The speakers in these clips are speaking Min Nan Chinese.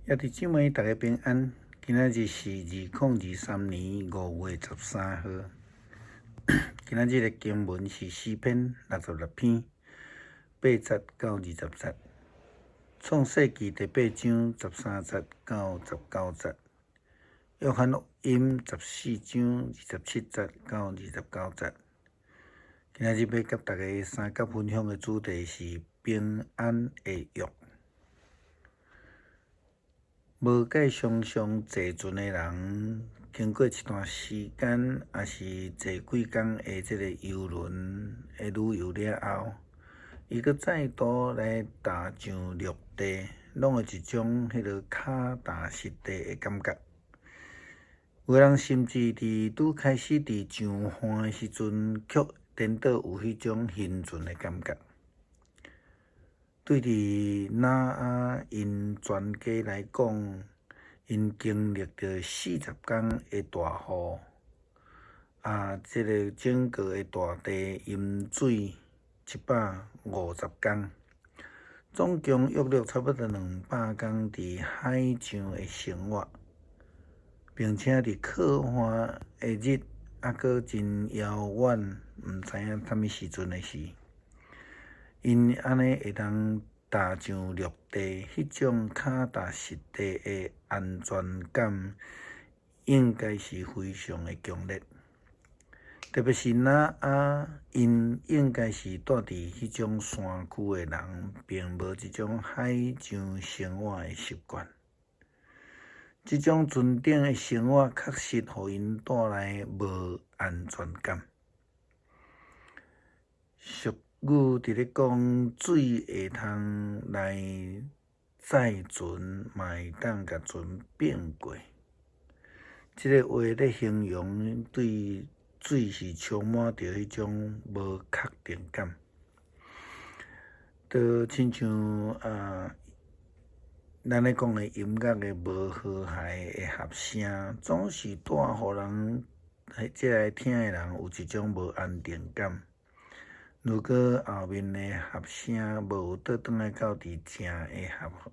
兄弟姊妹，大家平安。今仔日是2023年5月13號。今仔日的經文是詩篇66篇8節到20節，創世記第八章13節到19節，約翰福音14章27節到29節。今仔日欲佮大家相佮分享的主題是平安的約。無蓋常常坐船的人，經過一段時間，抑是坐幾工的這個遊輪的旅遊了後，伊閣再度來踏上陸地，攏會一種彼个跤踏實地的感覺。有的人甚至佇拄開始佇上岸的時陣，卻顛倒有彼種暈船的感覺。對佇挪亞𪜶全家來講，𪜶經歷著40工的大雨，啊，這个整個的大地淹水150工，總共約略差不多200工佇海上的生活，並且佇靠岸的日，猶閣真遙遠，毋知影啥物時陣的事。𪜶按呢會當踏上陸地，彼種跤踏實地的安全感，應該是非常的強烈。特別是挪亞，𪜶應該是蹛佇彼種山區的人，並無這種海上生活的習慣。這種船頂的生活確實予𪜶帶來無安全感。俗語佇咧講，水會通來載船，嘛會當共船變過。這个話咧形容對水是充滿著彼種無確定感，就親像啊，咱咧講的音樂的無和諧的合聲，總是帶予人，這个聽的人有一種無安定感。如果後面的合聲無有倒轉來到佇正的合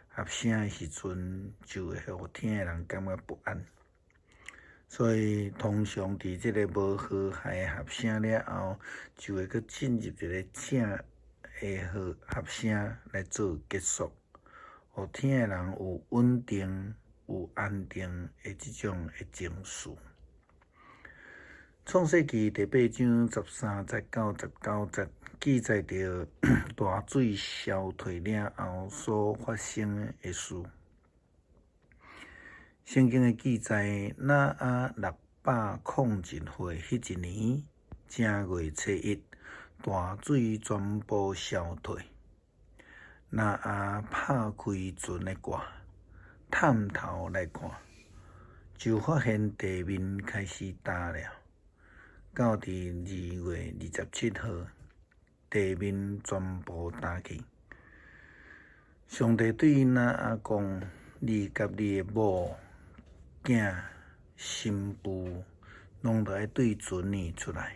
合聲的時陣，就會予聽的人感覺不安。所以通常佇這个無和諧合聲了後，就會閣進入一个正的和合聲來做結束，予聽的人有穩定、有安定的這種的情緒。創世記第八章13節到19節記載著大水消退了後所發生的事。聖經的記載，挪亞601歲彼一年，正月初一，大水全部消退。挪亞拍開船的蓋，探頭來看，就發現地面開始焦了。到佇2月27號，地面全部焦去。上帝對挪亞講：你佮你的某、囝、新婦，攏著愛對船裡出來。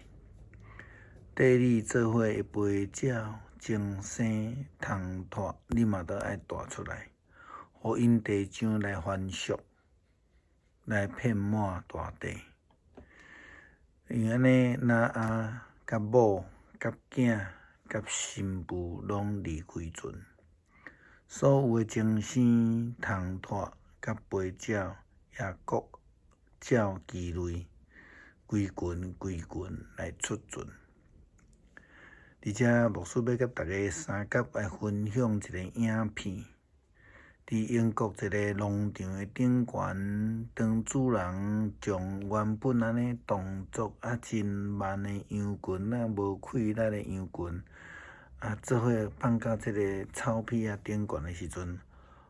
綴你做伙的飛鳥、精生、蟲豸，你嘛著愛帶出來，予𪜶地上來繁殖，來遍滿大地。因為按呢，挪亞佮某、佮囝、佮新婦攏離開船，所有的精生、蟲豸、佮飛鳥也各照其類，規群規群來出船。佇遮牧師欲佮大家相佮來分享一个影片。佇英國一个農場的頂懸，當主人將原本按呢動作啊真慢的羊群啊，無氣力的羊群啊，做伙放到這个草皮仔頂懸的時陣，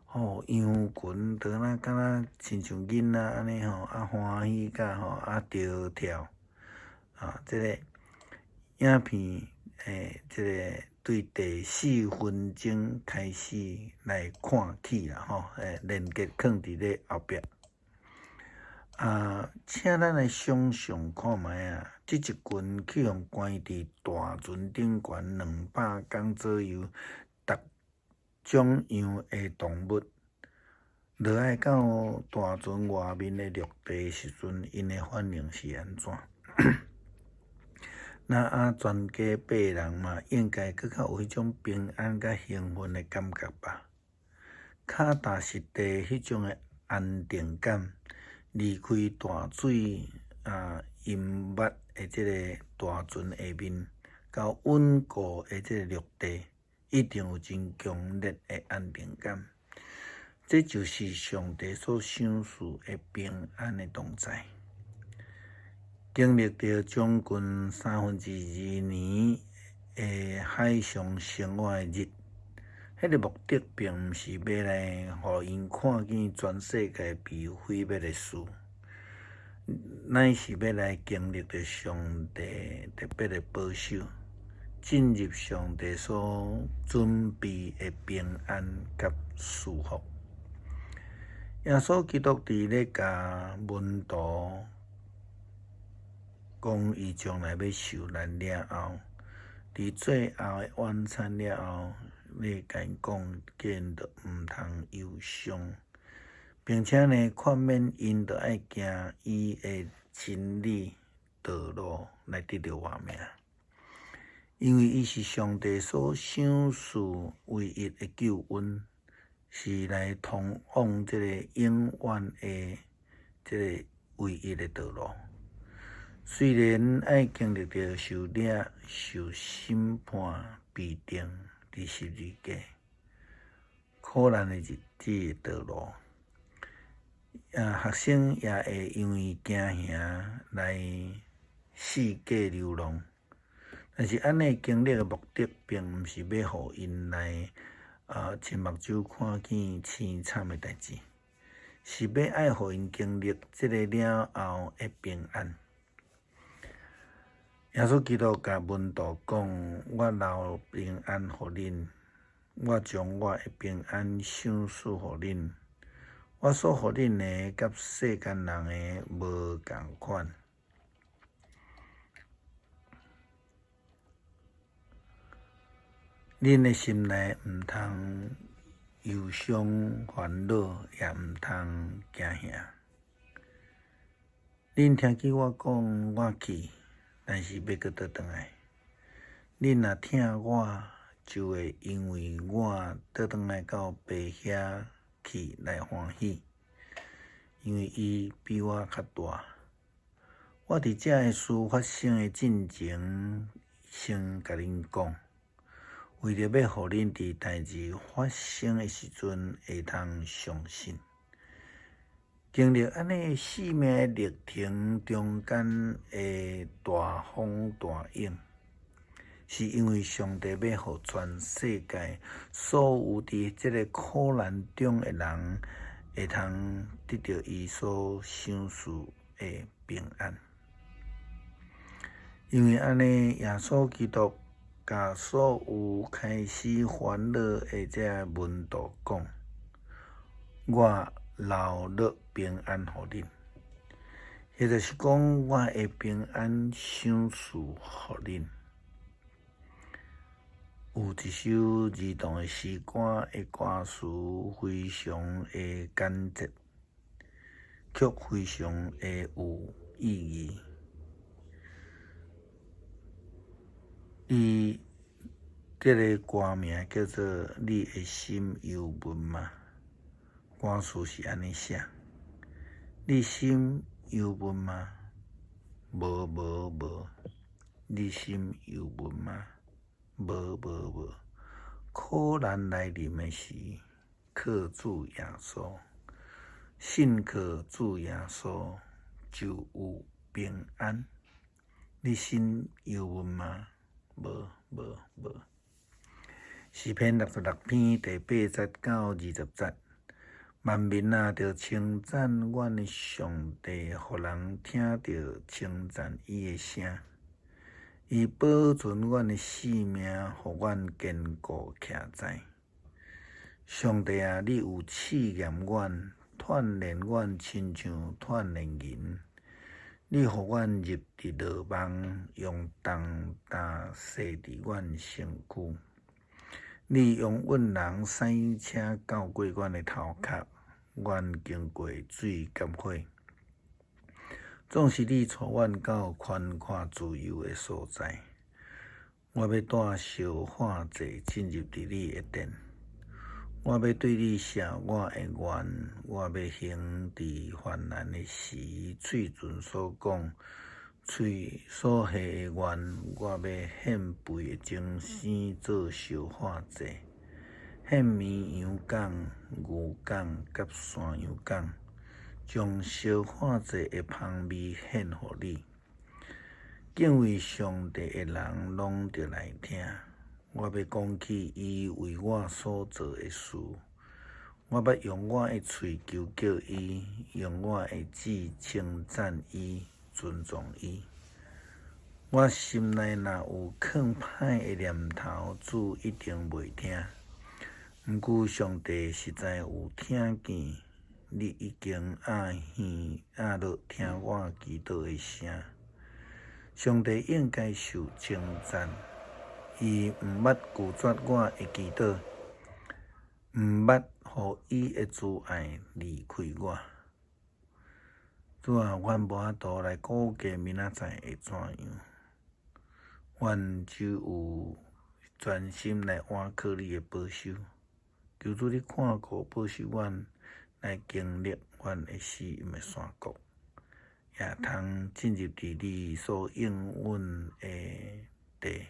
吼，羊群就若敢若親像囡仔按呢吼，啊歡喜甲吼啊著跳，啊，這个影片欸，這个對第四分鐘開始來看起啦吼，欸，連結囥佇咧後壁。啊，請咱來想像看覓啊，這一群去予關佇大船頂懸200工左右，逐種樣的動物。落來到大船外面的陸地時陣，𪜶的反應是按怎？那啊，全家八人嘛，應該閣較有彼種平安佮興奮的感覺吧？跤踏實地彼種的安定感，離開大水啊淹沒的這个大船下面，到穩固的這个陸地，一定有真強烈的安定感。這就是上帝所賞賜的平安的同在。經歷著將近三分之二年的海上生活的日，彼个目的並毋是欲來予𪜶看見全世界被毀滅的事，乃是欲來經歷著上帝特別的保守，進入上帝所準備的平安佮舒服。耶穌基督佇咧共門徒講，伊將來欲受難了後，佇最後的晚餐了後，咧共𪜶講，叫𪜶著毋通憂傷，並且呢，勸勉𪜶著愛行伊的真理道路來得著活命，因為伊是上帝所賞賜唯一的救恩。是來通往這个永遠的這个唯一的道路。雖然愛經歷著受掠、受審判、被釘佇十字架苦難的日子的道路，啊，學生也會因為驚嚇來四界流浪。但是按呢經歷的目的，並毋是欲予𪜶來親目睭看見凄慘的代誌，是欲愛予𪜶經歷這个了後的平安。耶穌基督共門徒講：我留平安予恁，我將我的平安賞賜予恁。我所予恁的，佮世間人的無仝款。恁的心內毋通憂傷煩惱，也毋通驚嚇。恁聽見我講我去，但是欲閣倒轉來。恁若疼我，就會因為我倒轉來到爸遐去來歡喜，因為伊比我較大。我佇這个事發生的進前，先共恁講。為著欲予恁佇代誌發生的時陣會通相信，經歷按呢生命的歷程中間的大風大湧，是因為上帝欲予全世界所有佇這个苦難中的人會通得著伊所賞賜的平安。因為按呢，耶穌基督共所有開始煩惱的這門徒講：我留落平安予恁，也就是講，我的平安賞賜予恁。有一首兒童的詩歌的歌詞非常的簡潔，卻非常的有意義。伊這个歌名叫做《你的心憂悶嗎》？歌詞是按呢寫：你心憂悶嗎？無無無。你心憂悶嗎？無無無。苦難來臨的時，靠主耶穌，信靠主耶穌就有平安。你心憂悶嗎？無無無。詩篇66篇第八節到20節，萬民啊，著稱讚阮的上帝，予人聽著稱讚伊的聲。伊保存阮的性命，予阮堅固徛在。上帝啊，你有試驗阮，鍛鍊阮，親像鍛鍊銀。你予阮入佇牢網，用重擔繫佇阮身軀。你容阮人駛車轎過阮的頭殼，阮經過水佮火。總是你帶阮到寬闊自由的所在。我欲帶燒化祭進入佇你的殿，我欲對你謝我的願，我欲行佇患難的時，喙唇所講、喙所下的願，我欲獻肥的精牲做燒化祭，獻綿羊犅、牛犅佮山羊犅，將燒化祭的芳味獻予你。敬畏上帝的人攏著來聽，我欲講起伊為我所做的事。我欲用我的喙求告伊，用我的舌稱讚伊、尊崇伊。我心內若有囥歹的念頭，主一定袂聽。毋過上帝實在有聽見，你已經壓耳壓落聽我祈禱的聲。上帝應該受稱讚，伊毋捌拒絕我的祈禱，毋捌予伊的慈愛離開我。主啊，阮無法度來估計明仔載會怎樣，阮只有專心來倚靠你的保守。求主你看顧保守阮，來經歷阮的死蔭的山谷，也通進入佇你所應允的地。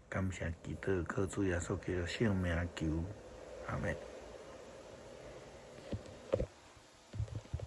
感謝基督，靠主耶穌基督聖名求，阿們。